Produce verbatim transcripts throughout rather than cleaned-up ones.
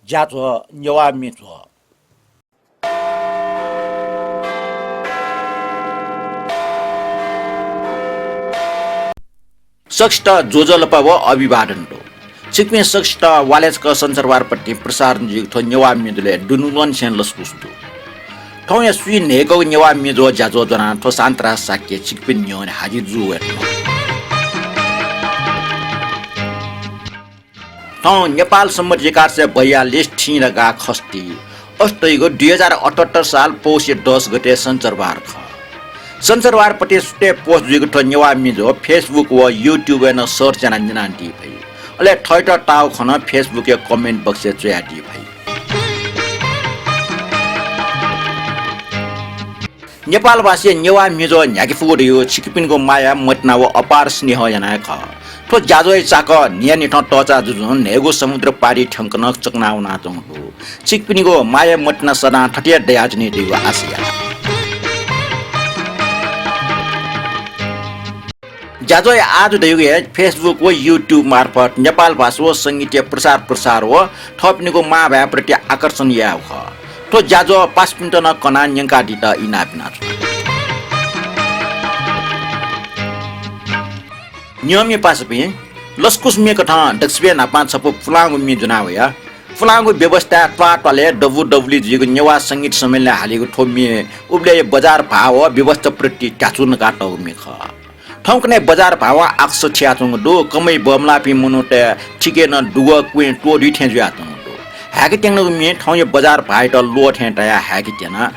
ज्याझ्वः नेवाः म्ये झ्वः। सकसित ज्वजलपा व अभिवादन दु। छिकपिं सकसित वालय् छकः सञ्चारवारपट्टि प्रसारण जुइगु थ्व नेवाः म्ये दुलय् दुनुगलंनिसें लसकुस दु। थौंया स्वीं न्हय्‌कःगु नेवाः म्ये झ्वः ज्याझ्वः ज्वनाः थ्व शान्तराज शाक्य छिकपिनि न्ह्यःने हाजिर जू वयेधुन। थौं नेपाल सम्बत एघार सय बयालिस थिंलागा खष्ठी अष्टैगो दुई हजार अठहत्तर साल पौषे दस गते सञ्चारवार खः। सञ्चारवारपट्टि सुथय् post जुइगु थ्व नेवाः म्ये झ्वः Facebook व YouTube-य् नं search यानाः न्यनादी फइ। अले थःत ताःगु खँ नं Facebook-या comment box-य् च्वयादी फइ। नेपालभाषाया नेवाः म्ये झ्वः न्ह्याके फुगु धइगु छिकपिनिगु माया, मतिना व अपार स्नेहं यानाः हे खः। थ्व ज्याझ्वःया चाकः न्हियान्हिथं तःचा जुजुं न्हय्‌गू समुद्र पारि थ्यंक नं चकना वनाच्वंगु दु। छिकपिनिगु माया मतिना सदां थथे हे दयाच्वनी धइगु आशा याना। ज्याझ्वःया आजु धइगु हे Facebook व YouTube मार्फत नेपालभाषा व संगीतया प्रचार प्रसार व थःपिनिगु मांभाय्‌प्रति आकर्षण यायेगु खः। थ्व ज्याझ्वः पासापिन्त नं कनाः न्यंकादीत इनाप यानाच्वना। नियमया पासापिं, लसकुस म्ये कथं दक्वसिबय् न्हापां छपु पुलांगु म्ये ज्वना वया। पुलांगु व्यवस्थाय् त्वाःत्वालय् दबुदबुली जुइगु नेवाः संगीत सम्मेलनय् हालीगु थ्व म्ये उबलय्‌या बजार भाः व व्यवस्थाप्रति ध्याचु नकातःगु म्ये खः। थौंकन्हय् बजार भाःवं आकाश थियाच्वंगु दु। कमय् बमलाःपिं मनूतय् थिके नं दुगः क्वँय् त्वधुइ थें जुयाच्वंगु दु। हाय्‌के त्यंगु म्ये थौंया बजार भाःयात ल्वः थें तयाः हाय्‌के त्यना।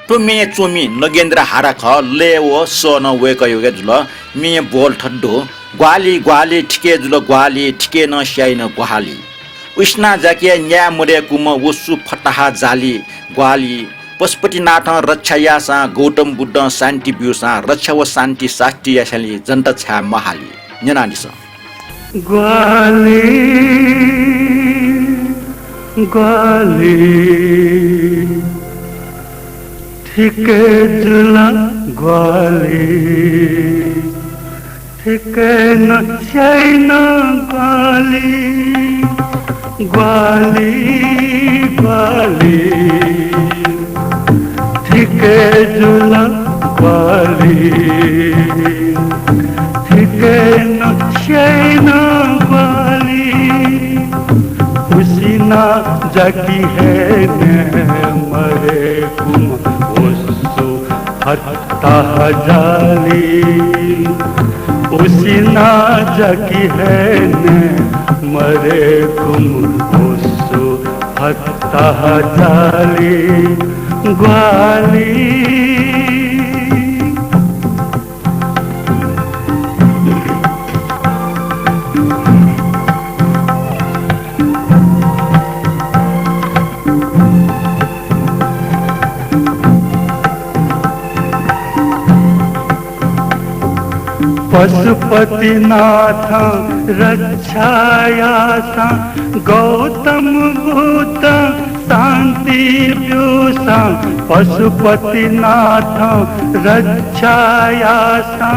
थ्व म्येया च्वमि नगेन्द्र हारा खः। लय् व सः नं वय्‌कःयागु हे जुल। म्येया बोल थथे दु, ग्वाहालि, ग्वाहालि, थिके जुल ग्वाहालि, थिके नं स्याइन ग्वाहालि। उसिना जाकिया न्याय मदय्‌कूम्ह वसु फताहा जालि ग्वाहालि। पशुपतिनाथं रक्षा याःसां, गौतम बुद्धं शान्ति ब्यूसां, रक्षा व शान्ति सास्ति यासेंलि जनता छाय् महालि। न्यनादिसँ। ग्वाहालि, ग्वाहालि, थिके जुल ग्वाहालि, थिके नं स्याइन ग्वाहालि, ग्वाहालि, ग्वाहालि, थिके जुल ग्वाहालि, थिके नं स्याइन ग्वाहालि। उसिना जाकि हे नये मदय्‌कूम्ह वसु फताहा जालि। उसिना जाकि हे नये मदय्‌कूम्ह वसु फताहा जालि ग्वाहालि। पशुपतिनाथं रक्षा याःसां, गौतम बुद्धं शान्ति ब्यूसां, पशुपतिनाथं रक्षा याःसां,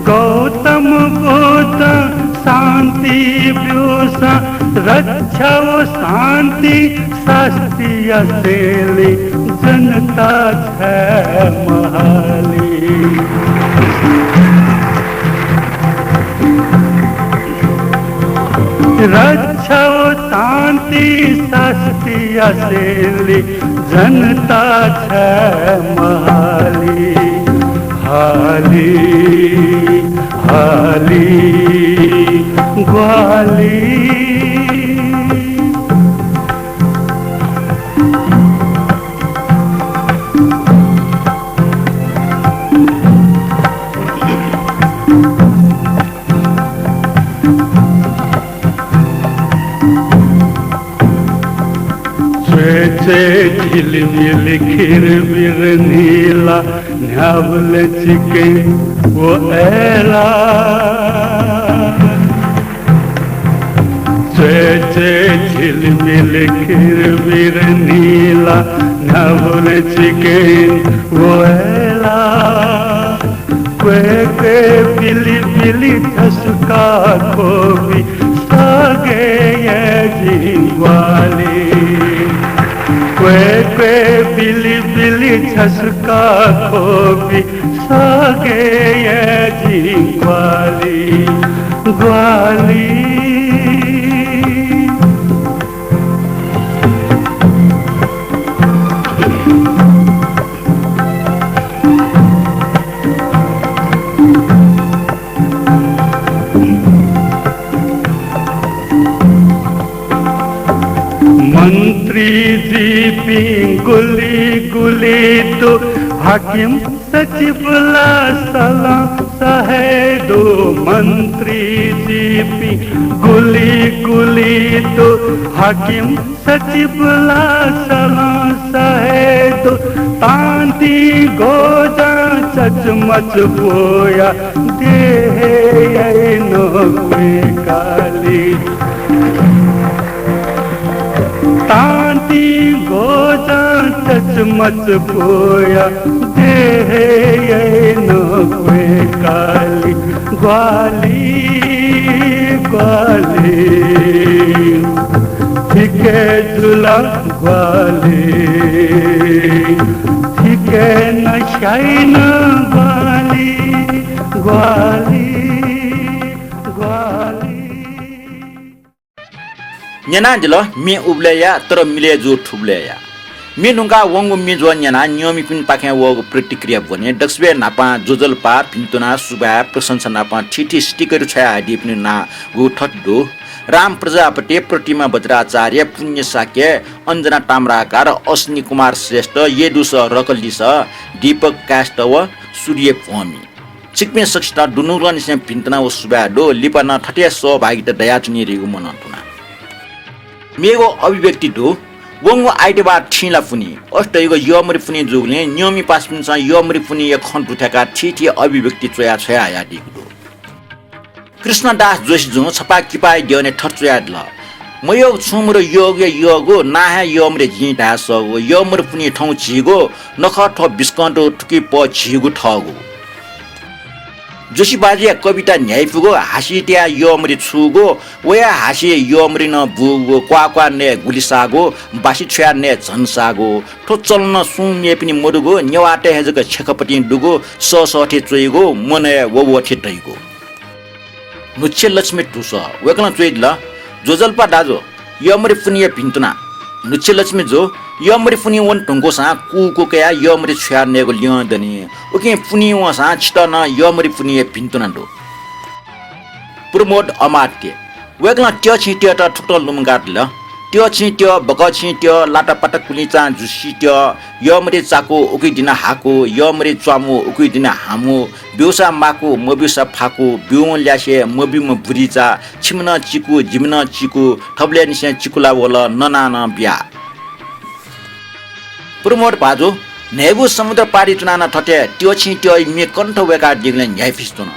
गौतम बुद्धं शान्ति ब्यूसां, रक्षा व शान्ति सास्ति यासेंलि जनता छाय् महालि। रक्षा व शान्ति सास्ति यासेंलि जनता छाय् महालि। हालि, हालि, ग्वाहालि। च्वय् च्वय् झिलिमिलि खिरमिर नीला, न्ह्याबलें चिकय् व अय्‌ला। च्वय् च्वय् झिलिमिलि खिरमिर नीला, न्ह्याबलें चिकय् व अय्‌ला। क्वय् क्वय् बिलि बिलि छसुका ख्वबि, सगय् याये जिं ग्वाहालि। क्वय् क्वय् बिलि बिलि छसुका ख्वबि सःगेया जिं ग्वालि, ग्वालि। मन्त्रीजीपिं गुलि गुलि दु, हाकिम सचिव ला सलं सहे दु। मन्त्रीजीपिं गुलि गुलि दु, हाकिम सचिव ला सलं सहे दु। तांतिं घोजां चचमच ब्वया देहय् याइ नं क्वय् कालि। तांतिं घोजां चचमच ब्वया देहय् याइ नं क्वय् कालि। ग्वालि, ग्वालि, थिके जुल ग्वालि, थिके नं स्याइन ग्वालि, ग्वालि, ग्वालि। न्यनादिल म्ये उबलय्‌या, तर मिलय् जू थुबलय्‌या। म्ये लुंकाः वंगु म्ये ज्वः न्यनाः नियमितपिन्पाखें वःगु प्रतिक्रिया ब्वने दक्वसिबय् न्हापां ज्वजलपा, भिन्तुना, सुभाय्, प्रशंसा नापं थीथी sticker छ्वयाहयादीपिनि नां गुगु थथे दु। राम प्रजापति, प्रतिमा बज्राचार्य, पुण्य शाक्य, अञ्जना ताम्राकार, अश्विनी कुमार श्रेष्ठ, यदुस रकलिस, दीपक कायस्थ व सूर्य भ्वंमि। छिकपिं सकसितं दुनुगलंनिसें भिन्तुना व सुभाय् दु। लिपा नं थथे सहभागिता दयाच्वनीधीगु मनंतुना। मेगु अभिव्यक्ति दु। वंगु आइतबार थिंलापुन्हि, अथे धइगु यःमरि पुन्हि जूगुलिं नियमित पासापिन्सं यःमरि पुन्हिया खँ दुथ्याकाः थीथी अभिव्यक्ति च्वया छ्वयाहयादीगु दु। कृष्णदास जोशीजुं छपा किपाया द्यःने थथे च्वयादिल, मयःगु छुं मदु यःगुया यःगु, नां हे यःमरि जिं धाये सःगु, यःमरि पुन्हि थौं झीगु, नखः थ्व बिस्कं दु, थुकी पः झीगु थःगु। जोशी बाजुया कविता न्ह्याइपुगु, हासि तयाः यःमरि छूगु, वया हासि यःमरि नं बूगु, क्वाः क्वाः नये गुलि साःगु, बासि छ्वयाः नये झन साःगु। थ्व चलन सुं मेपिनि मदुगु, नेवाःतय् हे जक छेँखपतिं दुगु, सःसः थें च्वइगु, मनय् वःवः थें दइगु। न्हुच्छे लक्ष्मी धुसः, वय्‌कलं च्वयादिल, ज्वजलपा दाजु, यःमरि पुन्हिया भिन्तुना। न्हुच्छे लक्ष्मी जु, यःमरि पुन्हि वने धुंकूसां कूकू कयाः यःमरि छ्वयाः नयेगु ल्यं दनि। उकिं पुन्हि वंसां छितः नं यःमरि पुन्हिया भिन्तुना दु। प्रमोद अमात्य, वय्‌कलं त्यःछिं त्यःत थुकथं लुमंकादिल, त्यःछिं त्यः, बकःछिं त्यः, लातापाता कुलिचां जुसि त्यः, यःमरि चाकु, उकिं दिना हाकु, यःमरि च्वामु, उकिं दिना हामु, ब्यूसा माकु, मब्यूसा फाकु, ब्यूम्ह ल्यासे, मब्यूम्ह बुरिचा, छिमि नं चिकु, जिमि नं चिकु, थबलय् निसें चिकुला वल, ननानं बिया। प्रमोद भाजु, न्हय्‌गू समुद्र पारि च्वनाः नं थथे त्यःछिं त्यःया म्ये कण्ठ वय्‌कादीगुलिं न्ह्याइपुसे च्वन।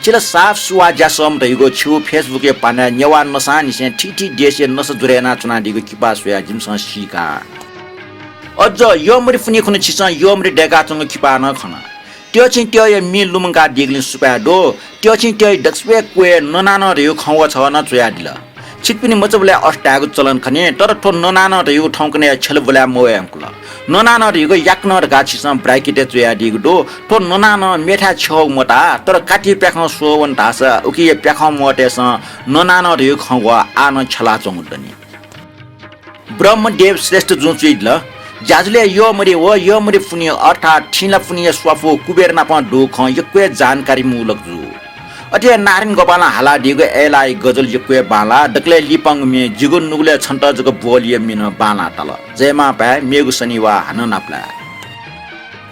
छितः साफ सुवाः ज्यासःम्ह धइगु छिगु Facebook-या पानाय् नेवाः नसांनिसें थीथी देशय् नसा ज्वरय् यानाच्वनादीगु किपा स्वयाः जिमिसं सीका। अझ यःमरि पुन्हि खुन्हु छिसं यःमरि दय्‌काच्वंगु किपा नं खन। त्यःछिं त्यःया म्ये लुमंकादीगुलिं सुभाय् दु। त्यःछिं त्यःया दक्वसिबय् क्वय् ननानं धइगु खँ व छगः नं च्वयादिल। छिकपिनि मचाबलय् अथे धायेगु चलन खनी, तर थ्व ननानं धइगु थौंकन्हय् छ्यला ब्वलाये मवये धुंकल। ननानं धइगु याकनं धकाः छिसं bracket-य् च्वयादीगु दु। थ्व ननानं मेथाय् छ्यःगु मताः, तर कातिया प्याखं स्वः वन धाःसा उकिया प्याखं म्वःतय्‌सं ननानं धइगु खँ व आः नं छ्यलाच्वंगु दनि। ब्रह्मदेव श्रेष्ठ जुं च्वयादिल, ज्याझ्वलय् यःमरि व यःमरि पुन्हि अर्थात् थिंलापुन्हिया स्वापू कुबेर नाप दुगु खँ यक्व हे जानकारीमूलक जू। अथे हे नारायण गोपालं हालादीगु अय्‌लाःया गजल यक्व हे बांलाः, दकलय् लिपांगु म्ये जिगु नुगलय् छन्त जक ब्वःलिया म्ये नं बांलाः ताल। जय मांभाय्, मेगु शनिवाः हानं नापलाये।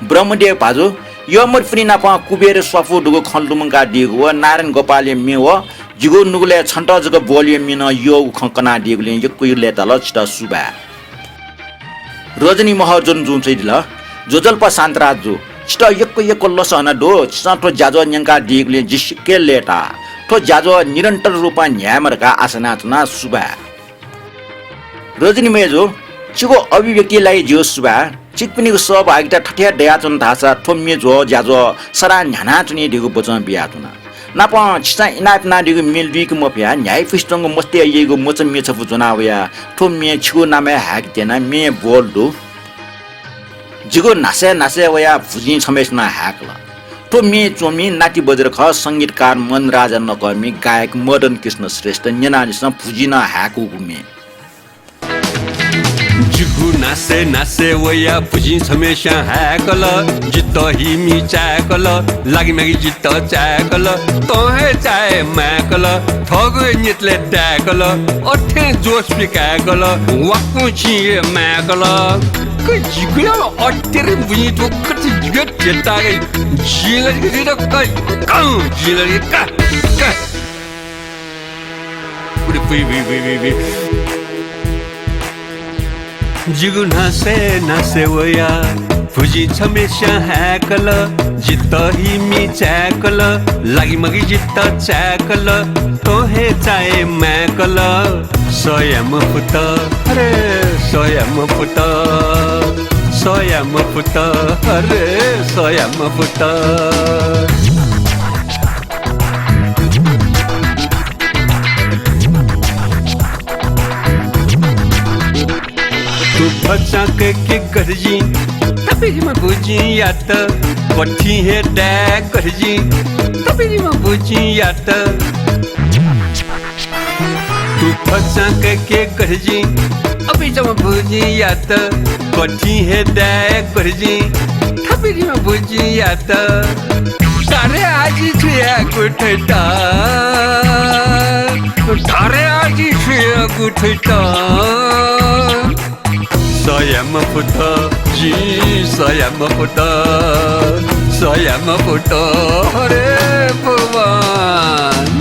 ब्रह्मदेव भाजु, यःमरि पुन्हि नाप कुबेर स्वापू दुगु खँ लुमंकादीगु व नारायण गोपालया म्ये व जिगु नुगलय् छन्त जक ब्वःलिया म्ये नं यःगु खँ कनादीगुलिं यक्व हे लय्‌ताल, छितः सुभाय्। रजनी महर्जन जुं च्वयादिल, ज्वजलपा शान्तराज जु, छितः यक्व यक्व लसहना दु, छिसं थ्व ज्याझ्वः न्यंकादीगुलिं जि सिक्क हे लय्‌ताः। थ्व ज्याझ्वः निरन्तर रूपं न्ह्यायेमा धकाः आशा यानाच्वना, सुभाय्। रजनी मय्‌जु, छिगु अभिव्यक्तिया लागि जिगु सुभाय्। छिकपिनिगु सहभागिता थथे हे दयाच्वन धाःसा थ्व म्ये ज्वः ज्याझ्वः सदां न्ह्यानाच्वनी धइगु बचं बियाच्वना। नापं छिसं इनाप यानादीगु म्ये लुइके मफयाः न्ह्याइपुसे च्वंगु मस्तय् यइगु मचा म्ये छपु ज्वना वयाः थ्व म्ये छिगु नामय् हाय्‌के त्यनाः म्ये ब्वल दु। जिगु न्हासय् न्हासय् वयाः भुजिं छम्हय्‌सिनं हाय्‌कल। थ्व म्ये च्वमि नाति बज्र खः, संगीतकार मनराजा नकःमि, गायक मदन कृष्ण श्रेष्ठ न्यनादिसँ भुजिं नं हाय्‌कूगु म्ये। जिगु न्हासय् न्हासय् वयाः भुजिं छम्हय्‌सिनं हाय्‌कल, जितः हि म्ये चाय्‌कल, लागि म्यागि जितः चाय्‌कल, तं हे चाये माय्‌कल, थःगु हे न्यतलय् ताय्‌कल, अथें जोस पिकाय्‌कल, वाकुं चिं हे माय्‌कल। क जिगु ला अत्तेर बुझिं थ्व कति जिगु ध्येतागै जिं ला जिगु क कं जिं ला जिगु का का। उरे पुइ, पुइ, पुइ, पुइ, पुइ। जिगु न्हासय् न्हासय् वयाः भुजिं छम्हय्‌सिनं हाय्‌कल, जितः हि म्ये चाय्‌कल, लागि म्यागि जितः चाय्‌कल, तं हे चाये माय्‌कल। सयां मफुत, अरे सयां मफुत, सयां मफुत, अरे सयां मफुत। थुभचां कय्‌के गथे जिं तपिरिम्ह भुजिंयात, कथिं हे दाये गथे जिं तपिरिम्ह भुजिंयात। थुभचां कय्‌के गथे जिं अपिजम्ह भुजिंयात, कथिं हे दाये गथे जिं थपिरिम्ह भुजिंयात। धारे आः जिं छु यायेगु थैत, धारे आः जिं छु यायेगु थैत। सयां मफुत, जिं सयां मफुत, सयां मफुत, अरे भगवान।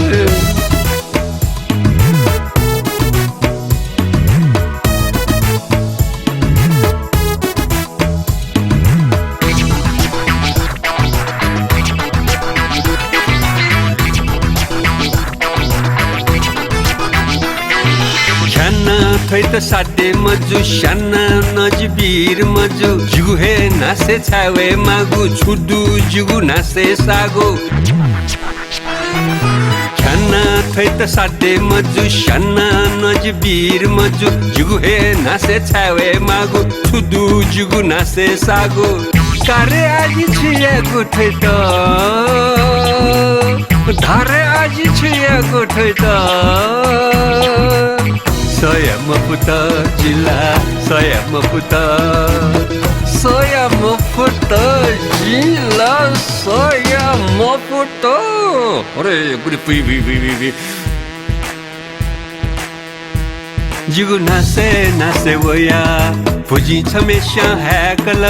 ख्यानाः थ्वइत साध्य मजू, स्यानाः नं जि वीर मजू। जिगु हे न्हासय् छाय् वये माःगु, छु दु जिगु न्हासय् साःगु। ख्यानाः थ्वइत साध्य मजू, स्यानाः नं जि वीर मजू। जिगु हे न्हासय् छाय् वये माःगु, छु दु जिगु न्हासय् साःगु। धारे आः जिं छु यायेगु थैत, धारे आः जिं छु यायेगु थैत। सयां मफुत जिं ला, सयां मफुत, सयां मफुत जिं ला, सयां मफुत। अरे, गुलि पुइ, पुइ, पुइ, पुइ, पुइ। जिगु न्हासय् न्हासय् वयाः भुजिं छम्हय्‌सिनं हाय्‌कल,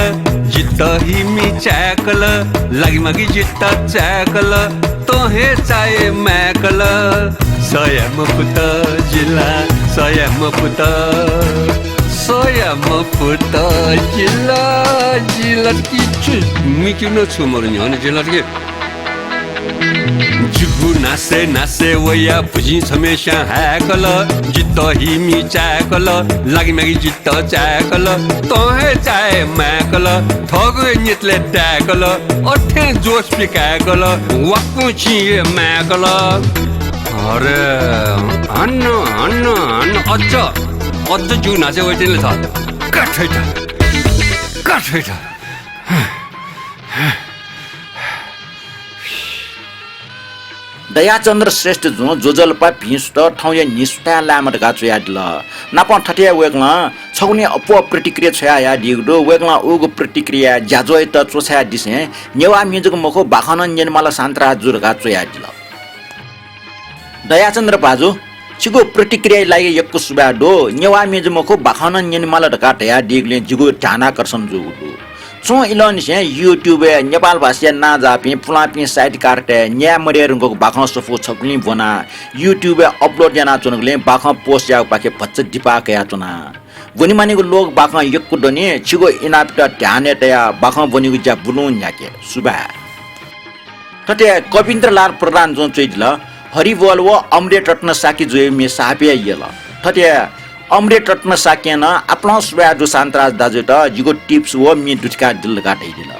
जितः हि म्ये चाय्‌कल, लागि म्यागि जितः चाय्‌कल, तं हे चाये माय्‌कल। सयां मफुत जिं ला, सयां मफुत, सयां मफुत जिं ला, जिं ला कि छु, मुइके नं छु मरु न्ह्यःने जिं ला कि। जिगु न्हासय् न्हासय् वयाः भुजिं छम्हय्‌सिनं हाय्‌कल, जितः हि म्ये चाय्‌कल, लागि म्यागि जितः चाय्‌कल, तं हे चाये माय्‌कल, थःगु हे न्यतलय् ताय्‌कल, अथें जोस पिकाय्‌कल, वाकुं चिं हे माय्‌कल। अरे, हानं, हानं, हानं, अझ, अझ जिगु न्हासय् वइतिनि ला छ। का थ्वइत, का थ्वइत। दयाचन्द्र श्रेष्ठजुं ज्वजलपा भिं सुथ थौंया न्हि सुथय् लायेमा धकाः च्वयादिल। नापं थथे हे वय्‌कलं छगुलिं अप्वः प्रतिक्रिया छ्वयाहयादीगु दु। वय्‌कलं उगु प्रतिक्रियाय् ज्याझ्वःयात च्वछायादिसें नेवाः म्ये जक मखु, बाखं नं न्यनेमाल शान्तराज जु धकाः च्वयादिल। दयाचन्द्र भाजु, छिगु प्रतिक्रियाया लागि यक्व सुभाय् दु। नेवाः म्ये जक मखु, बाखं नं न्यनेमाल धकाः धयादीगुलिं जिगु ध्यानाकर्षण जूगु दु। छुं इलंनिसें YouTube-य् नेपाल भाषाया नांजाःपिं पुलांपिं साहित्यकारतय् न्याये मदये धुंकूगु बाखं सफू छगुलिं ब्वनाः YouTube-य् upload यानाच्वनागुलिं बाखं post याःगुपाखे भचा दिपाः कयाच्वना। ब्वनेमानिगु लोक बाखं यक्व दनि, छिगु इनापयात ध्यानय् तयाः बाखं ब्वनेगु ज्या बुलुं न्ह्याके। सुभाय्। थथे कविन्द्रलाल प्रधानजुं च्वयादिल, हरिबोल व अमरेश रत्न शाक्यजुया म्ये साप हे यल। थथे अमरेश रत्न शाक्यं नं आपालं सुभाय् दु शान्तराज दाजुयात, जिगु tips व म्ये दुथ्याकादिल धकाः धयादिल।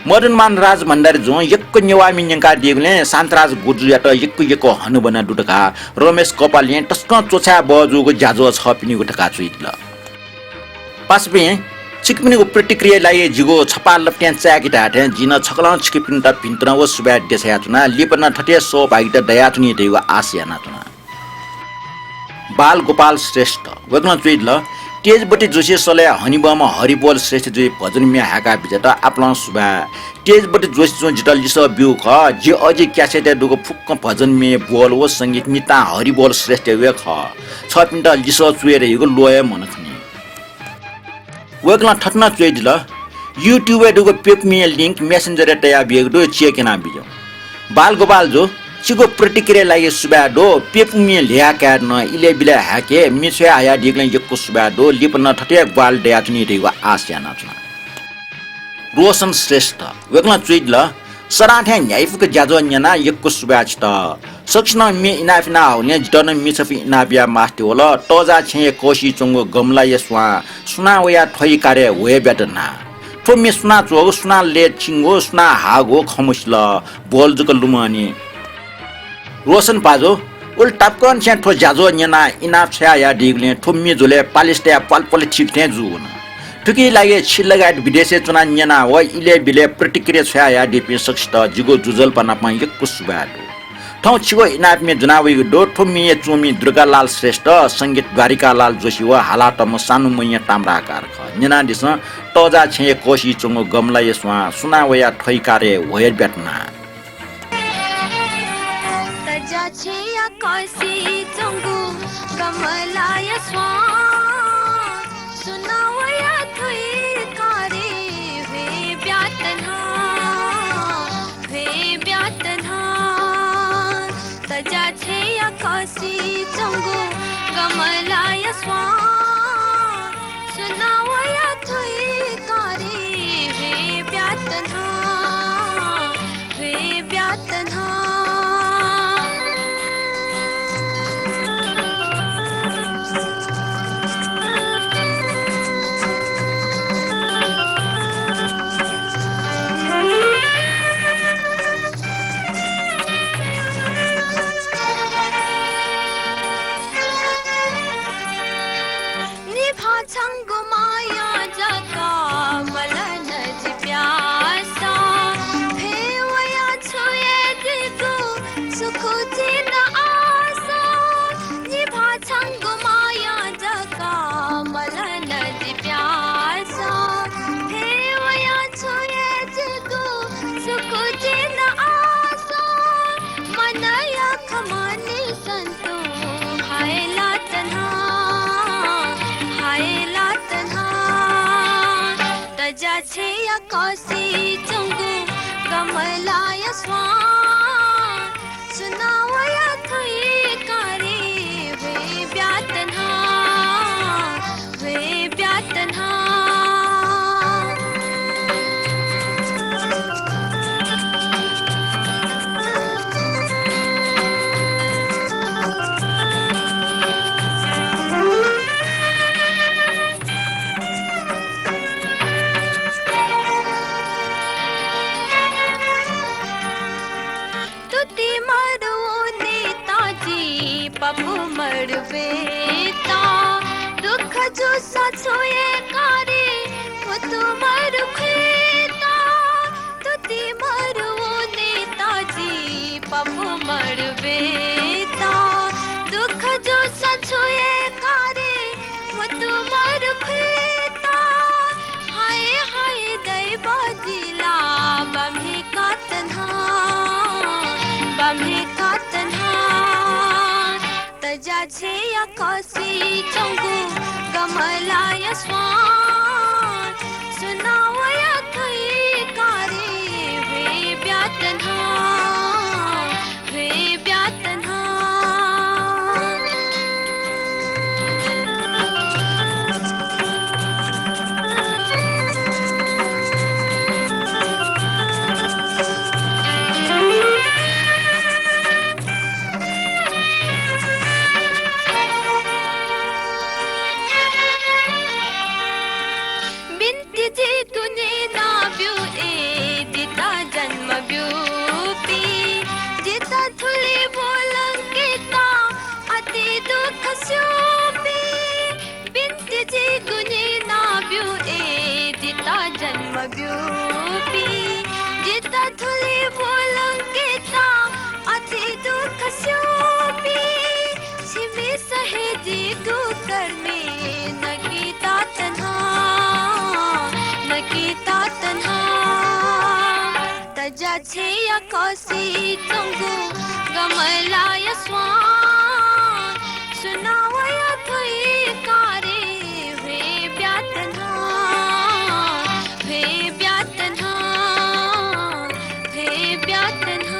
मदनमान राज भण्डारीजुं यक्व नेवाःमि न्यंकादीगुलिं शान्तराज गुरुजुयात यक्व यक्व हनाबना दु धकाः रमेश कपालीं तसकं च्वछाये बहःजूगु ज्याझ्वः छःपिनिगु धकाः च्वयादिल। पासापिं, छिकपिनिगु प्रतिक्रिया लागि जिगु छपाः लपटें चाय्‌के धाये थें जिं नं छकलं छिकपिन्त भिंतुना व सुभाय् देछायाच्वना। लिपा नं थथे सौभाग्यता दयाच्वनी धइगु आशा यानाच्वना। बालगोपाल श्रेष्ठ, वय्‌कलं च्वयादिल, तेजवती जोशी सलय् हनेबहःम्ह हरिबोल श्रेष्ठजुइ भजन म्ये हाय्‌का बिज्यात आपालं सुभाय्। तेजवती जोशीजुं जितः लिसः ब्यूगु खः। जि अजि क्यासेटय् दुगु फुक्क भजन म्ये, बोल व संगीत मितां हरिबोल श्रेष्ठया हे खः। छःपिन्त लिसः चुये धइगु ल्वः हे मन्‍यं खनी। वय्‌कलं थथे नं च्वयादिल, YouTube-य् दुगु प्यपुम्ये link Messenger-य् तयाबियागु दु, check यानाबिज्याहुँ। बालगोपालजु, छिगु प्रतिक्रिया लागि सुभाय् दु। प्यपुम्ये ल्ह्यया काय्‌त नं इलय् बिलय् हाय्‌के म्ये छ्वया हयादीगुलिं यक्व सुभाय् दु। लिपा नं थथे ग्वाहालि दयाच्वनी धइगु आशा यानाच्वना। रोशन श्रेष्ठ, वय्‌कलं च्वयादिल, सदां थें न्‍ह्याइपुक ज्याझ्वः न्‍यनाः यक्व सुभाय् छितः। सकसिनं म्ये इनाप याना हःगुलिं जितः नं म्ये छपु इनाप याये मास्ति वल। तःजाः छेँय् कःसिच्वंगु गमलाया स्वां सुनां वयाः थ्वइ कारे ह्वये ब्यात न्‍हाः। थ्व म्ये सुनां च्वःगु, सुनां लय् चिंगु, सुनां हाःगु खँ मसिल, बोल जक लुमंनि। रोशन पाजु, उलि तापाकं छेँ थ्व ज्याझ्वः न्‍यनाः इनाप छ्वया हयादीगुलिं थ्व म्ये झ्वलय् पालिस तयाः प्वालप्वाल थीक थें जूगु नं। थुकिया लागि छि लगायत विदेशय् च्वनाः न्‍यना व इलय् बिलय् प्रतिक्रिया छ्वया हयादीपिं सकसित जिगु ज्वजलपा नापं यक्व सुभाय् दु। थौं छिगु इनाप म्ये ज्वना वइगु दु। थ्व म्येय् च्वंमि दुर्गालाल श्रेष्ठ, संगीत द्वारिकालाल जोशी व हालातःम्ह सानु मैया ताम्राकार खः। न्‍यनादिसँ, तःजाः छेँय् कःसिच्वंगु गमलाया स्वां सुनां वयाः थ्वइ कारे ह्वये ब्यात न्‍हाः। तःजाः छेँय् कःसिच्वंगु गमलाया स्वां सुनां वयाः थ्वइ कारे ह्वये ब्यात न्‍हाः, ह्वये ब्यात न्‍हाः। तःजाः छेँय् कःसिच्वंगु गमलाया स्वां सुनां वयाः थ्वइ कारे ह्वये ब्यात न्‍हाः, ह्वये ब्यात न्‍हाः। निभाः छंगु माया जक मलन जि प्यासा, फय् वयाः छु याये जिगु सुखु चिन आसा। निभाः छंगु माया जक मलन जि प्यासा, फय् वयाः छु याये जिगु सुखु चिन आसा। मनया खँ मानिसँ तुं हाय्‌लात न्‍हाः, हाय्‌लात न्‍हाः। तःजाः छेँय् कःसिच्वंगु गमलाया स्वां सुनां वयाः थ्वइ कारे ह्वये ब्यात न्‍हाः, ह्वये ब्यात न्‍हाः। तुति मरुवं नेताजी पपु मरुवेता, दुःख जूसा छु याये कारे म्हुतु मरु खुइता। तुति मरुवं नेताजी पपु मरुवेता, दुःख जूसा छु याये कारे म्हुतु मरु खुइता। हाय हाय दैव जिला बम्हे कात न्‍हाः, बम्हे कात न्‍हाः। तःजाः छेँय् कःसिच्वंगु गमलाया स्वां सुनां वयाः थ्वइ कारे ह्वये ब्यात न्‍हाः, ह्वये ब्यात न्‍हाः। बिन्ति जिगु सीगु कर्मे नकिता तन्हा, नकिता तन्हा। तजा छेया कसी चंगु गमलाया स्वां। सुनावया थुइ कारे ह्वे ब्या तन्हा, ह्वे ब्या तन्हा, ह्वे ब्या तन्हा।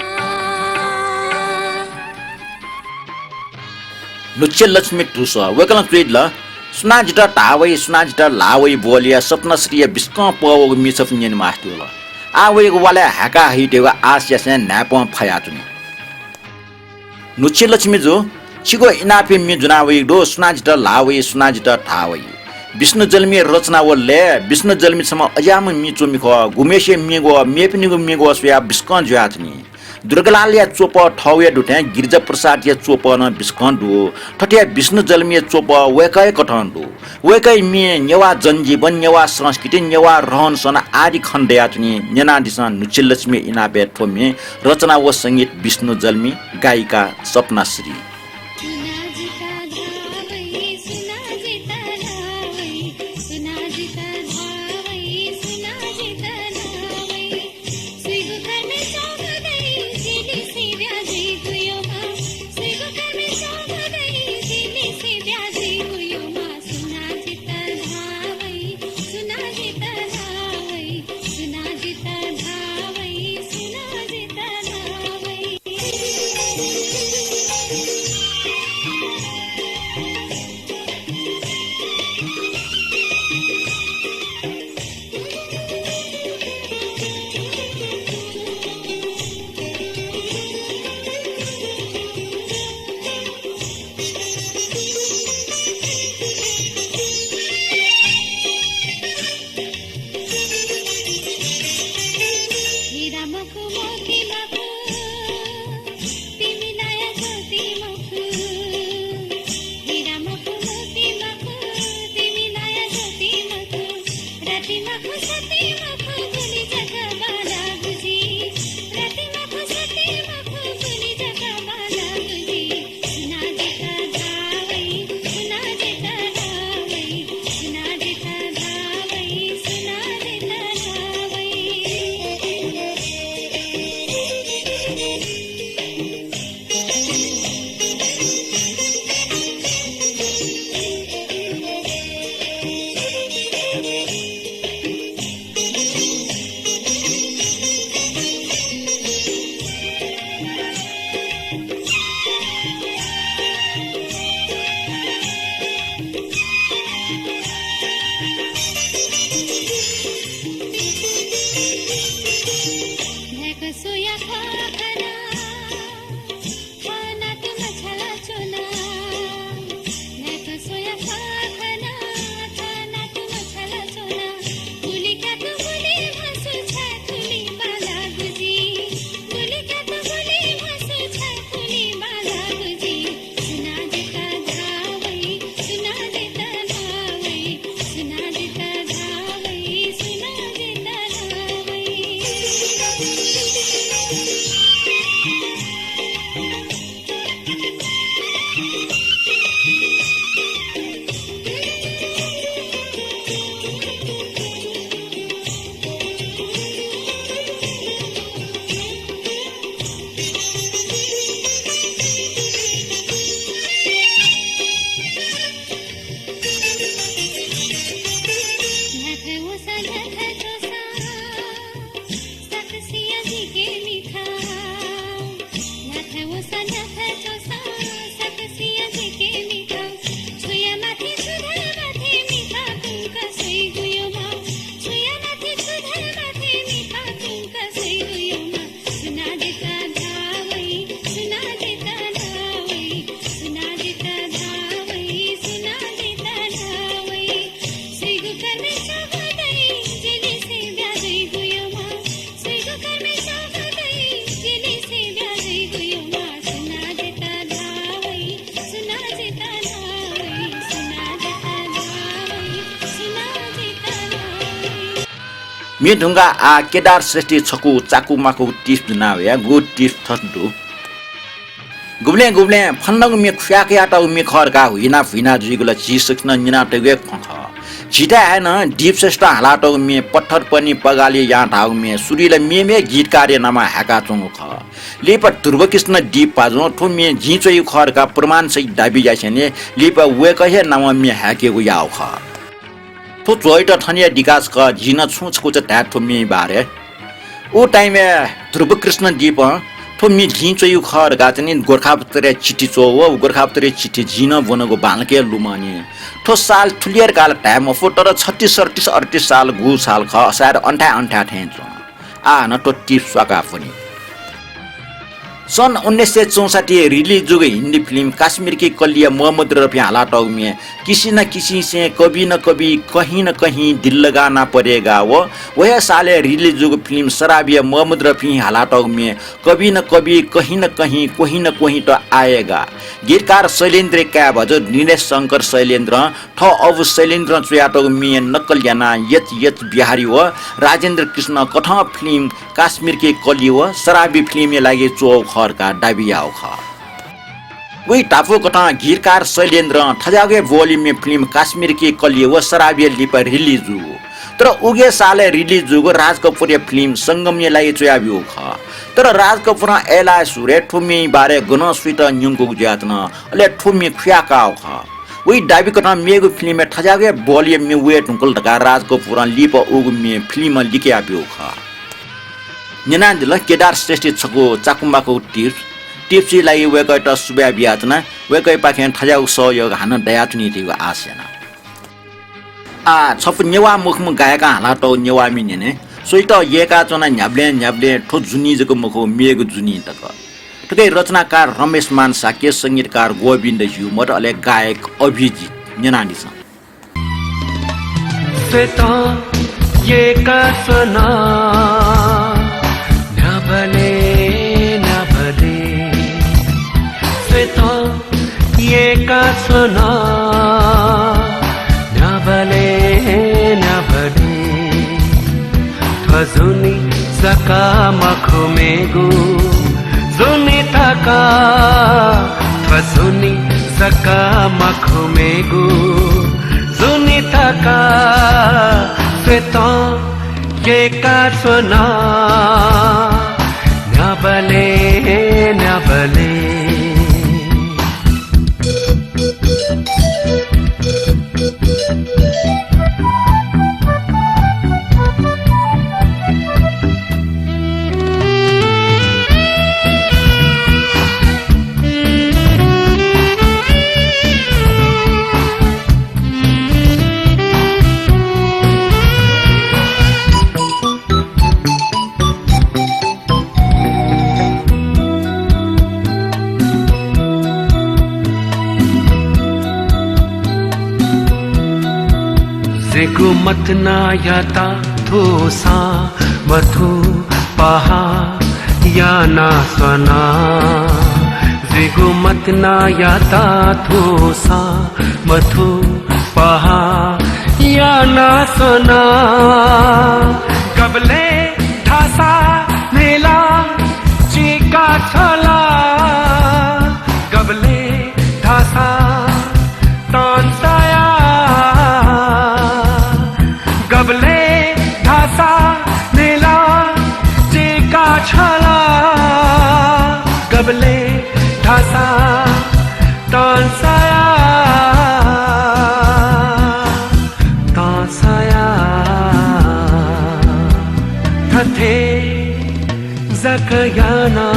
नुच्छेलक्ष्मी धुसः वय्‌कलं च्वयादिल, सुनां जितः धाः वइ, सुनां जितः ल्हाः वइ ब्वलया सपनाश्रीया बिस्कं प्वः वःगु मिछपु न्यने मास्ति वल। आः वयागु वालय् हाय्‌का हइत्येगु आश यासें न्हाय्‌पं फयाच्वनी। नुच्छेलक्ष्मी जु, छिगु इनापया मि ज्वना वइगु दु, सुनां जितः ल्हाः वइ, सुनां जितः धाः वइ। विष्णु जल्मीया रचना व लय्, विष्णु जल्मी छम्ह अज्याःम्ह मि च्वमि खः, गुम्हेसिया मिगु, मेपिनिगु मिगु स्वयाः बिस्कं जुयाच्वनी। दुर्गालालया च्वपः थःगुया दु थें गिरिजाप्रसादया च्वपः नं बिस्कं दु। थथे विष्णु जल्मीया च्वपः वय्‌कःया कथं दु। वय्‌कःया म्ये नेवाः जनजीवन, नेवाः संस्कृति, नेवाः रहनसहन आदि खँ दयाच्वनी। न्यनादिसँ नुच्छेलक्ष्मीया इनापय् थ्व म्ये रचना व संगीत विष्णु जल्मी, गायिका सपनाश्री। म्ये धुंकाः आः केदार श्रेष्ठया छकू चाकु माकु tips ज्वना वया। गुगु tips थथे दु। गुबलें गुबलें फन्नगु म्ये खुयाकयातःगु म्ये खः धकाः हुइना फुइना जुइगु ला झी सकसिनं न्यनातःगु हे खँ खः। झीथाय् हानं दीप श्रेष्ठं हालातःगु म्ये पत्थर पनि पगाले यां धाःगु म्ये सुरुइ ला मेम्ये गीतकारया नामं हाय्काच्वंगु खः। लिपा ध्रुवकृष्ण दीप भाजुं थ्व म्ये जिं च्वयागु खः धकाः प्रमाण सहित दाबी यासेंलि लिपा वय्कःया नामं म्ये हाय्केगु याःगु खः। थ्व च्वयात थनया दिकास खः, जिं नं छुं छकूचा धाये थ्व म्ये बारे। उ time-य् ध्रुवकृष्ण दीपं थ्व म्ये जिं च्वयागु खः धकाः चाहिँ नि गोरखापत्रय् चिठी च्वः व, व गोरखापत्रय् चिठी जिं नं ब्वनागु बांलाक हे लुमंनि। थ्व साल थुलि हे धकाः ला धाये मफु, तर छत्तीस सैँतिस अड्तिस साल गु साल खः, सायद अन्थाय् अन्थाय् थें च्वं। आः हानं थ्व टिप स्वाकाः ब्वनी। सन् उन्नाइस सय चौसठ्ठी release जूगु हिन्दी film काश्मीर की कलीया मोहम्मद रफीं हालातःगु म्ये किसी न किसी से कभी न कभी कहीं न कहीं दिल लगाना पड़ेगा व, व हे सालय् release जूगु film शराबीया मोहम्मद रफीं हालातःगु म्ये कभी न कभी कहीं न कहीं कोही न कोही तो आएगा। गीतकार शैलेन्द्रया काय् भाजु दिनेश शंकर शैलेन्द्रं थः अबु शैलेन्द्रं च्वयातःगु म्ये नक्कल यानाः एच एच बिहारी व राजेन्द्र कृष्ण कथं film काश्मीर की कली व शराबी film-या लागि च्वःगु खः धकाः दाबी याःगु खः। उइ धापू कथं गीतकार शैलेन्द्रं थज्याःगु हे बोलीया म्ये film काश्मीर की कली व शराबीया लिपा release जूगु। तर उगु हे सालय् release जूगु राज कपुरया film संगमया लागि च्वयाब्यूगु खः। तर राज कपुरं अय्लाः सुरय् थ्व म्येया बारे गनं सुइत न्यंकूगु जुयाच्वन, अले थ्व म्ये खुयाकाःगु खः। उइ दाबी कथं मेगु film-य् थज्याःगु हे बोलीया म्ये वये धुंकल धकाः राज कपुरं लिपा उगु म्ये film-य् लिकयाब्यूगु खः। न्यनादिल केदार श्रेष्ठया छकू चाकुमाकु tips। Tips-या लागि वय्कःयात सुभाय् बियाच्वना। वय्कःयापाखें थज्याःगु सहयोग हानं दयाच्वनी धइगु आशा याना। आः, छपु नेवाः मखुम्ह गायकं हालातःगु नेवाः म्ये न्यने। स्वइत यय्काच्वना न्ह्याबलें न्ह्याबलें थ्व जुनी जक मखु, मेगु जुनी तक। थुकिया रचनाकार रमेशमान शाक्य, संगीतकार गोविन्द ज्यू मत, अले गायक अभिजित। न्यनादिसँ। स्वइत यय्काच्वना न्ह्याबलें न्ह्याबलें। स्वइत यय्काच्वना न्ह्याबलें न्ह्याबलें। थ्व जुनी जक मखु मेगु जुनी तक। थ्व जुनी जक मखु मेगु जुनी तक। स्वइत यय्काच्वना न्ह्याबलें न्ह्याबलें। जिगु मतिनायात थूसां मथू पहाः यानाच्वना। जिगु मतिनायात थूसां मथू पहाः यानाच्वना। गबलें धाःसा न्हिला चिका छला। गबलें धाःसा तंसाया। गबलें धाःसा न्हिला चिका छला। गबलें धाःसा तंसाया, तंसाया। थथे जक याना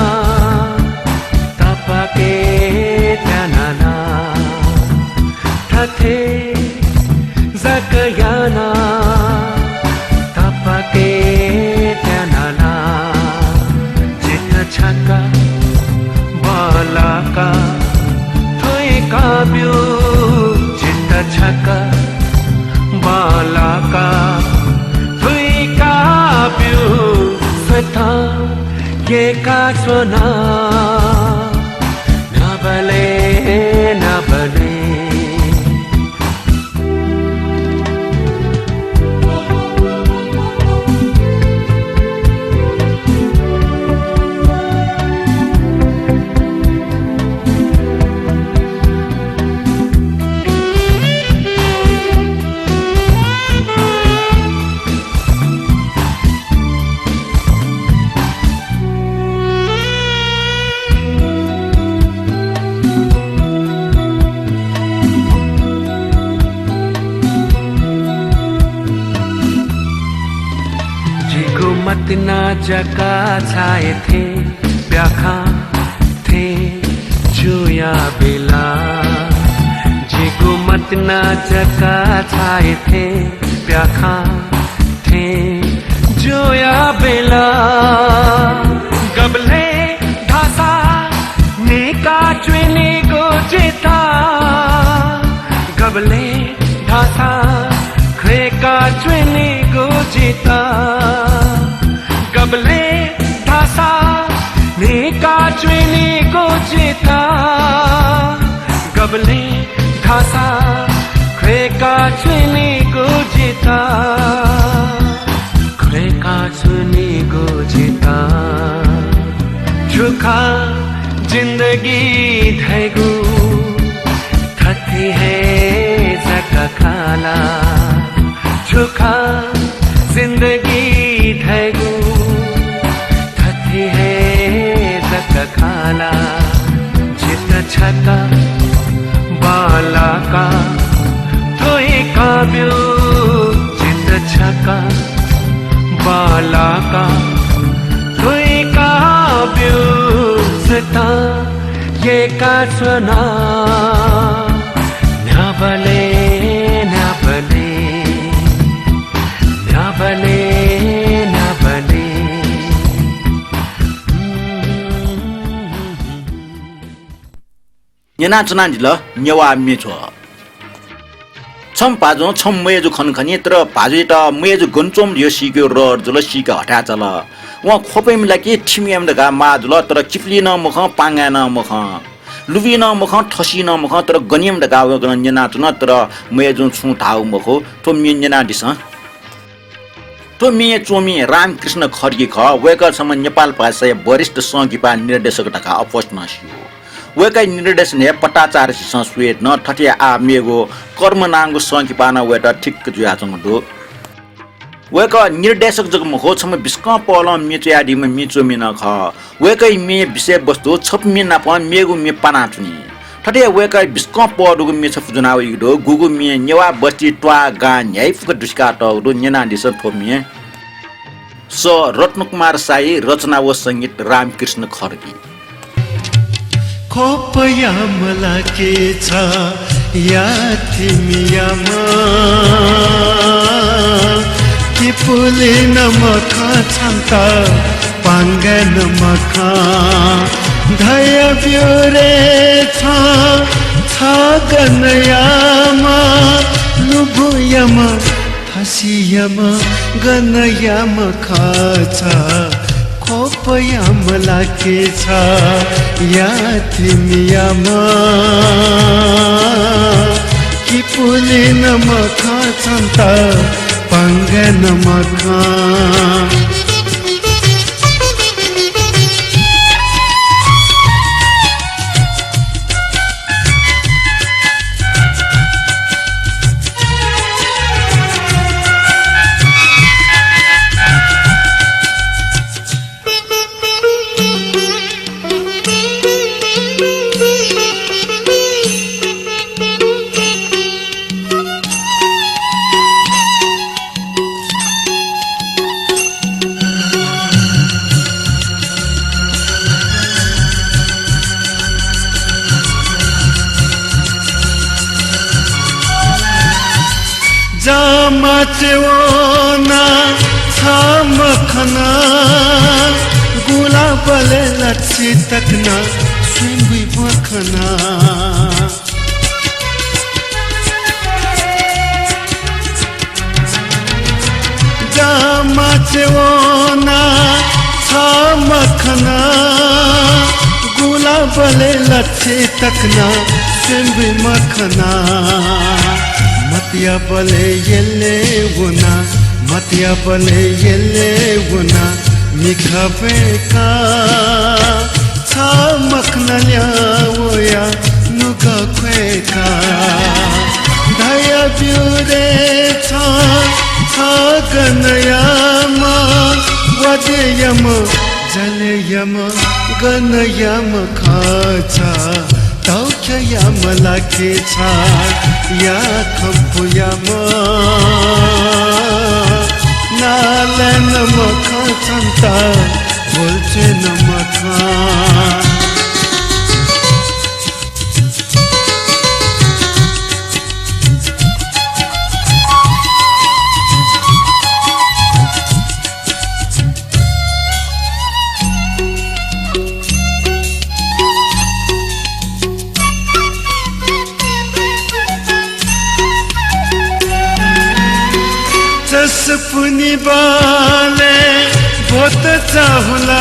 तपाके त्यानाना। थथे जक याना तपाके त्यानाना। जित छक बालाका थुइका ब्यू। जित छक बालाका थुइका ब्यू। स्वइत यय्काच्वना न्ह्याबलें न्ह्याबलें। मतिना जका छाय् थें प्याखा थें जुया बेला, जिगु मतिना जका छाय् थें प्याखा थें जुया बेला। गबलें धाःसा न्हय्का च्वनीगु जितः, गबलें धाःसा ख्वय्का च्वनीगु जितः, गबलें धाःसा न्हय्का च्वनीगु जितः, गबलें धाःसा ख्वय्का च्वनीगु जितः, ख्वय्का च्वनीगु जितः। छु खः जिन्दगी धइगु, थथे हे जक खः ला। छु खः जिन्दगी धइगु, थथे हे जक खः ला। जितः छकः बांलाक थुइका ब्यु, जितः छकः बांलाक थुइका ब्यु। सुता यय्का च्वना न्ह्याबलें, न्ह्याबलें, न्ह्याबलें, न्ह्याबलें। न्यनाच्वनादिल नेवाः म्ये च्वः। छम्ह भाजुं छम्ह मय्जु खन खनी, तर भाजुयात मय्जु गन च्वंम्ह धयाः सीकेगु रहर जुल, सीके हथाय् चाल। वं ख्वपय्म्ह ला कि थिमय्म्ह धकाः माः जुल, तर किपुलिइ नं मखं, पांगाय् नं मखं, लुबुइ नं मखं, थसिइ नं मखं, तर गनय्म्ह धकाः वय्कलं न्यनाच्वन, तर मय्जुं छुं धाःगु मखु। थ्व म्ये न्यनादिसँ। थ्व म्ये च्वमि रामकृष्ण खड्गी खः। वय्कः छम्ह नेपाल भाषाया वरिष्ठ संकिपा निर्देशक धकाः अप्वःसिनं स्यू। वय्कःया निर्देशन हे पटाचार झीसं स्वये धुन। थथे आः मेगु कर्म नांगु संकिपा नं वयेत ठिक्क जुयाच्वंगु दु। वय्कः निर्देशक जक मखु, छम्ह बिस्कं पहलं म्ये च्वयादीम्ह म्ये च्वमि नं खः। वय्कःया म्ये विषयवस्तु छपु म्ये नाप मेगु म्ये पानाच्वनी। थथे वय्कःया बिस्कं पहः दुगु म्ये छपु ज्वनावइगु दु। गुगु म्ये नेवाः बस्ती, त्वाः, गां न्ह्याइपुक दुसिकातःगु दु। न्यनादिसँ थ्व म्ये। सः रत्नकुमार शाही, रचना व संगीत रामकृष्ण खड्गी। ख्वपयाम्ह ला के छ या थिमियाम्ह, किपुलिइ नं मखं छन्त पांगाय् नं मखं, धयाब्यु रे छं छ गनयाम्ह, लुबुयाम्ह, थसियाम्ह, गनयाम्ह खः छ। ख्वपयाम्ह ला के छ या थिमियाम्ह, किपुलिइ नं मखं छन्त पांगाय् नं मखं। जामा च्वना छ मखना, गुलाबलय् लच्छि तकना, स्वयम्भुइ मखना। जामा च्वना छ मखना, गुलाबलय् लच्छि तकना, स्वयम्भुइ मखना। मतियाबलय् यलय् वना, मतियाबलय् यलय् वना, मिखा ब्वय्का छ मखना ल्याः वया नुगः ख्वय्का। धयाब्यु रे छं छ गनयाम्ह, वाज्यःयाम्ह, जलय्याम्ह, गनयाम्ह खः छ। तौख्यःयाम्ह ला के छ या खम्पुयाम्ह, नालय् नं मखं छन्त भुल्छे न मखा। चस पुनि बाले भोत चाहुला,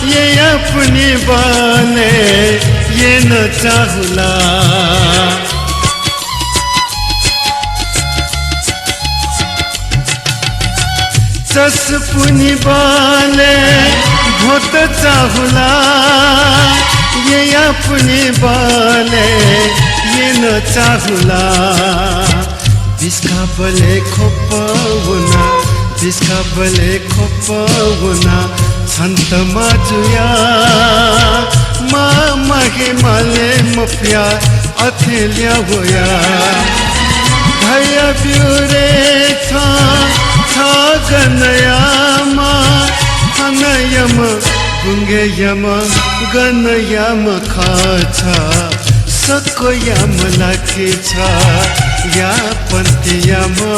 येया पुनि बाले येन चाहुला। चस पुनि बाले भोत चाहुला, येया पुनि बाले येन चाहुला। बिस्का बले खोप वना, बिस्का बले खोप वना, छन्त माजुया, मा मागे माले मफिया, अथे ल्यावया। धया ब्यु रे छ, छ गनयामा, थनयामा, बुंगेयामा, गनयामा खः छ। सकोयामा लाके छ, या पन्तियामा।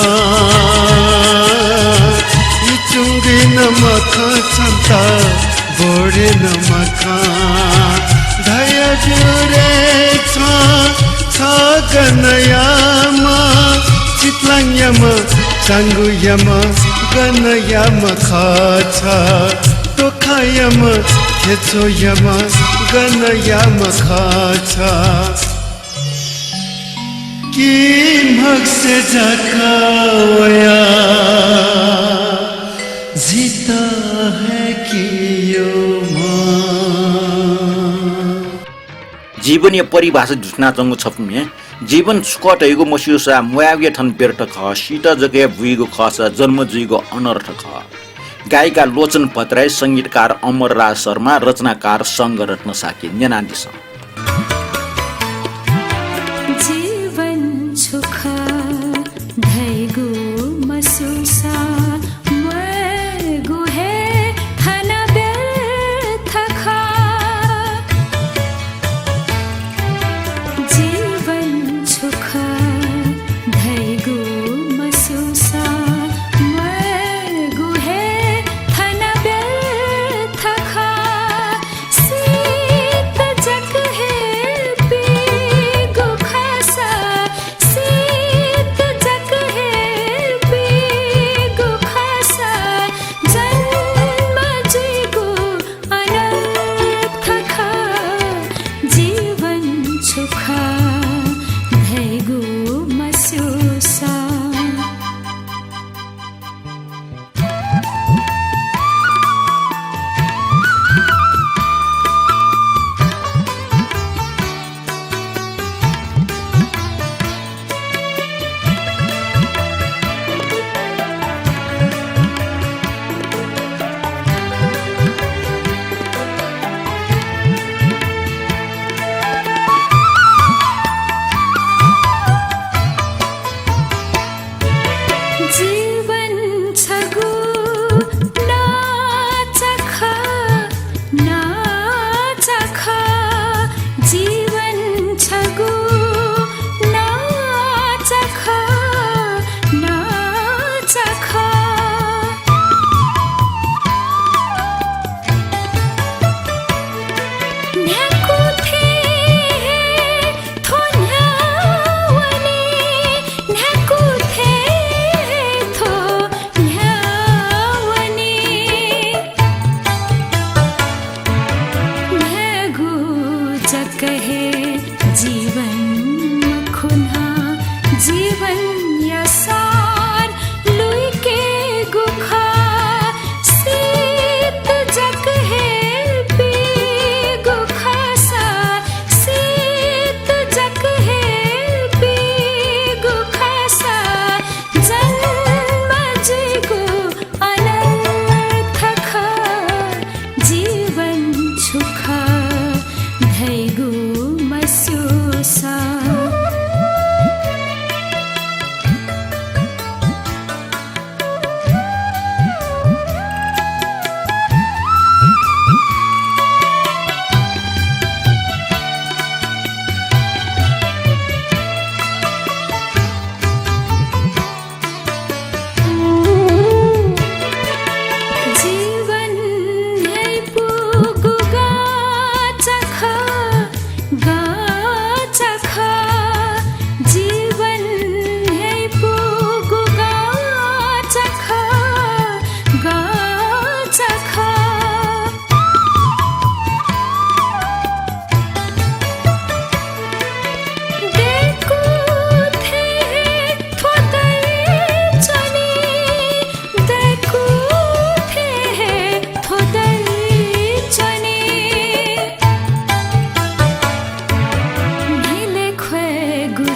इचुंगि न मखा छन्त, बोडे न मखा। धया ब्यु रे छ, छ गनयामा, चितलाङयामा, चांगुयामा, गनयामा खः छ। तोखायामा, थेचोयामा, गनयामा खः छ। कि म्हगसे जाका वया, जित हे कि यो मा। जीवनया परिभाषा दुथ्यानाच्वंगु छपु म्ये। जीवन छु खः धइगु मस्यूसा म्वायेगु हे थन व्यर्थ खः। सीत जक हे बुइगु खःसा जन्म जुइगु अनर्थ खः। गायिका लोचन भट्टराई, संगीतकार अमरराज शर्मा, रचनाकार संघरत्न शाक्य। न्यनादिसँ। जीवन छु खः धइगु मस्यूसा म्वायेगु हे थन व्यर्थ खः। जीवन छु खः धइगु मस्यूसा म्वायेगु हे थन व्यर्थ खः। सीत जक हे पीगु खःसा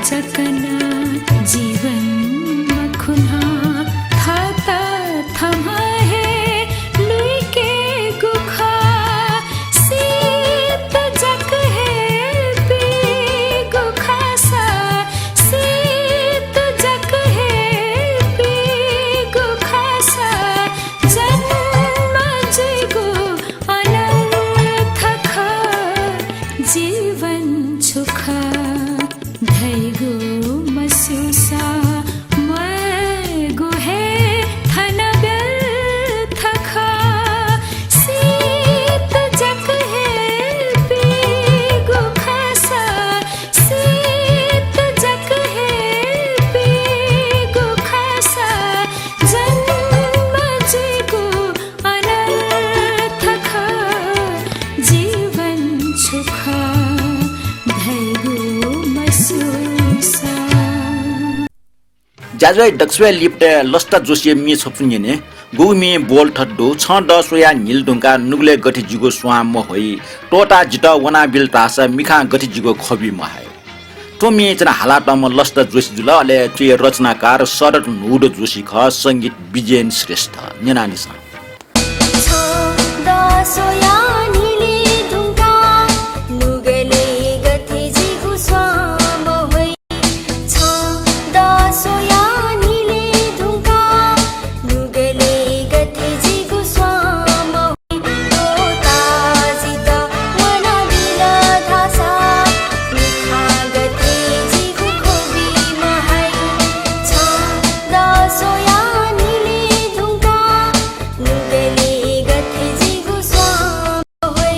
सकना जीवन मखुना थःत थम्हं हे लुइकेगु खः। शीत जक हे पीगु खःसा, शीत जक हे पीगु खःसा, जन्म जुइगु अनर्थ खः। जीवन छु खः धइगु मस्यूसा, म्वायेगु हे थन व्यर्थ खः। शीत जक हे पीगु खःसा, शीत जक हे पीगु खःसा, जन्म जुइगु अनर्थ खः। जीवन छु खः धइगु मस्यूसा। ज्याझ्वः दक्वस्वया लिपतय् लसता जोशीया म्ये छपु न्यने। गुगु म्ये बोल थथे दु, छं दः स्वयाः न्हिले धुंकाः नुगलय् गथे जिगु स्वां मह्वइ। त्वःताः जितः वनाबिल धाःसा मिखां गथे जिगु खबि महाइ। थ्व म्ये च्वना हालातःम्ह लसता जोशी जुल, अले च्वय् रचनाकार शरद न्हूद जोशी खः, संगीत विजयन श्रेष्ठ। न्यनादिसँ। छं दः स्वयाः न्हिले धुंकाः नुगलय् गथे जिगु स्वां मह्वइ। छं दः स्वयाः न्हिले धुंकाः नुगलय् गथे जिगु स्वां मह्वइ। त्वःताः जितः वनाबिल धाःसा मिखां गथे जिगु खबि महाइ। छं दः स्वयाः न्हिले धुंकाः नुगलय् गथे जिगु स्वां मह्वइ।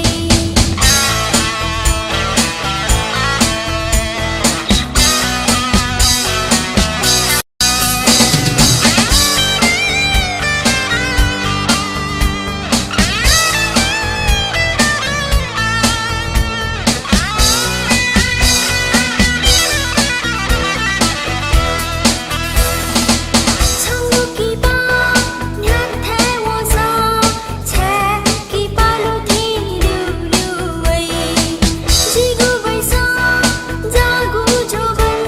छंगु किपा न्ह्याथाय् वंसा छाय् किपालु थें ल्यूल्यू वइ। जिगु बैसं जाःगु जोबन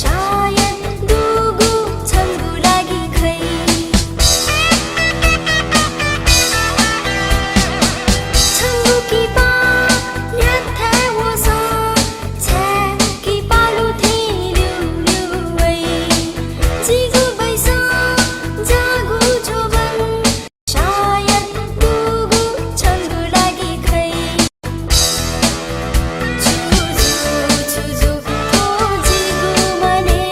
सायद दुगु छंगु लागि खइ। छंगु किपा न्ह्याथाय् वंसा छाय् किपालु थें ल्यूल्यू वइ। जिगु बैसं जाःगु जोबन सायद दुगु छंगु लागि खइ। छु जू, छु जू, थ्व जिगु मनय्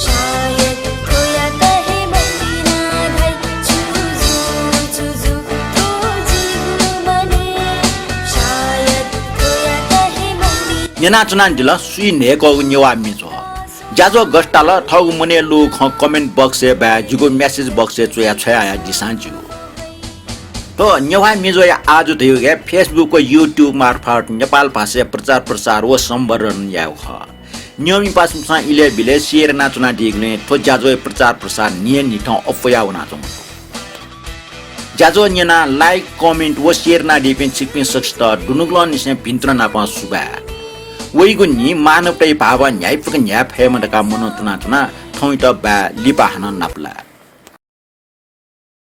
सायद थ्वयात हे मतिना धाइ। छु जू, छु जू, थ्व जिगु मनय् सायद थ्वयात हे मतिना। न्यनाच्वनादिल, सुइ न्हय्‌कःगु नेवाः म्ये च्वः। ज्याझ्वः गथे ताल, थःगु मनय् लूगु खँ comment box-य् बाय् जिगु message box-य् च्वयाः छ्वयाहयादिसँ ज्यू। थ्व नेवाः म्ये ज्वःया आजु धइगु हे Facebook व YouTube मार्फत नेपाल भाषाया प्रचार प्रसार व संवर्धन यायेगु खः। नियमित पासापिन्सं इलय् बिलय् share यानाच्वनादीगुलिं थ्व ज्याझ्वःया प्रचार प्रसार न्हिं न्हिथं अप्वया वनाच्वंगु दु। ज्याझ्वः न्यनाः like, comment व share यानादीपिं छिकपिं सकसित दुनुगलंनिसें भिंतुना नाप सुभाय्। वइगु न्हि मानवताया भावं न्ह्याइपुक न्ह्याये फयेमा धकाः मनंतुना च्वनाः थौंयात बाय्, लिपा हानं नापलाये।